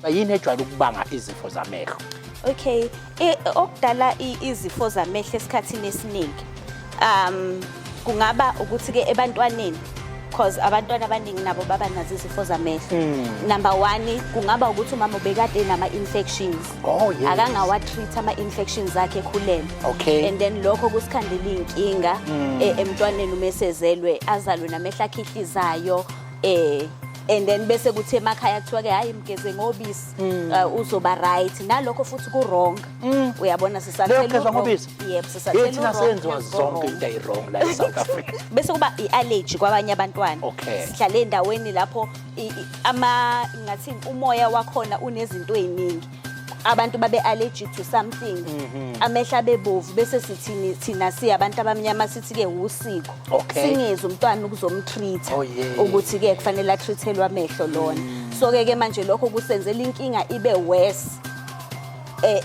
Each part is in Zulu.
Yini ejwayele ukubanga izifo zamehlo? Okay, okudala izifo zamehlo esikhathini esiningi kungaba ukuthi ke ebantwaneni, because abantwana abaningi nabo baba nazo izifo zamehlo. Number 1, kungaba ukuthi umama ubekade nama infections. Akangawa treat ama infections akhe ekhulelwe. And then lokho kusikhandela inkinga emntwaneni uma esezelwe, azalwe namehlo akhihlizayo, and then bese kuthi emakhaya kuthiwa ke hayi, mgeze ngobisi, uzoba right. Nalokho futhi ku wrong. Uyabona, sisathela Leyo kugeza u-wrong. ngobisi? Yebo, sisathela Hey, thina u-wrong senziwa phezu zonke ko-wrong. into eyi-wrong la e-South Africa. Bese kuba i-allergy kwabanye abantwana. Sihlale endaweni lapho ama ngathini, umoya wakhona unezinto eziningi. Abantu babe allergic to something. Amehla abebovu, bese sithini thina siyabantu abamnyama? Sithi ke usiko. Singezi umntwana ukuzomtreat ukuthi ke kufanele atreatelwe amehlo lona. So ke manje lokho kusenzela inkinga ibe worse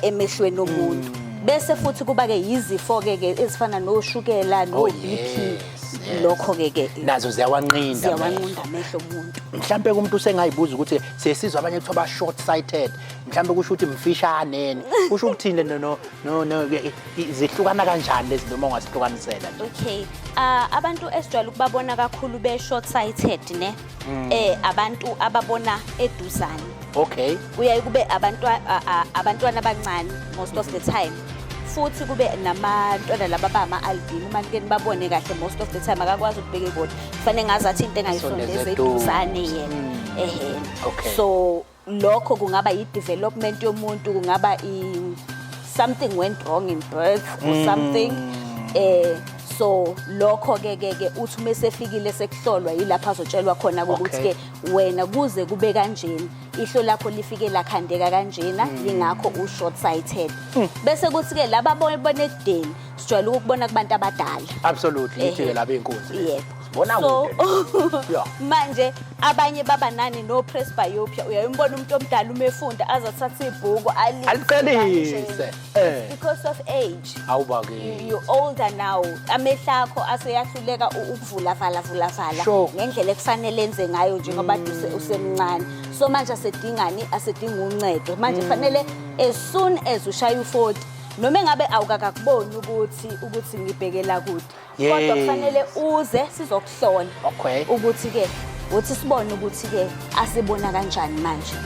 emehlweni omuntu. Bese futhi kuba ke yizifo ke ezifana noshukela no BP. Lokho ke Nazo ziyawanqinda. Ziyawanqinda amehlo omuntu. Mhlambe umuntu usengayibuza ukuthi siyesizwa abanye kuthiwa ba short sighted, mhlambe kusho ukuthi mfishane, kusho ukuthini? No, zihlukana kanjani lezi, noma ungasihlukanisela nje? Okay. Abantu esijwayele ukubabona kakhulu be short sighted ne, abantu ababona eduzane. Kuyaye kube abantu abantwana abancane most of the time. Futhi kube namantwana laba bama albino, uma ke nibabone kahle, most of the time akakwazi ukubheka ekude. Kufanele ngazathi into engayisondeza Sondeze eduzane eduze. yena. Ehhe. So lokho kungaba i-development yomuntu, kungaba something went wrong in birth or something. So lokho ke uthi uma sefikile sekuhlolwa, yilapho azotshelwa khona ukuthi ke wena kuze kube kanjena, ihlo lakho lifike lakhandeka kanjena, yingakho u short sighted. Bese kuthi ke laba bona ekudeni, sijwayele ukubona kubantu abadala. Absolutely, yithi ke laba inkunzi. Yebo. Sibona So kude. Manje abanye baba nani no presbyopia. Uyayimbona umuntu omdala uma efunda azathatha ibhuku alise Aliqelise. kanje. Because of age. Awuba ke. You older now, amehlo akho aseyahluleka ukuvula vala vula vala ngendlela ekufanele enze ngayo njengoba usemncane. So manje asedingani? Asedinga uncedo manje. Fanele as soon as ushaya u40, noma engabe awukakakuboni ukuthi ngibhekela kude, kodwa kufanele uze sizokuhlola ukuthi ke uthi sibone ukuthi ke asibona kanjani manje.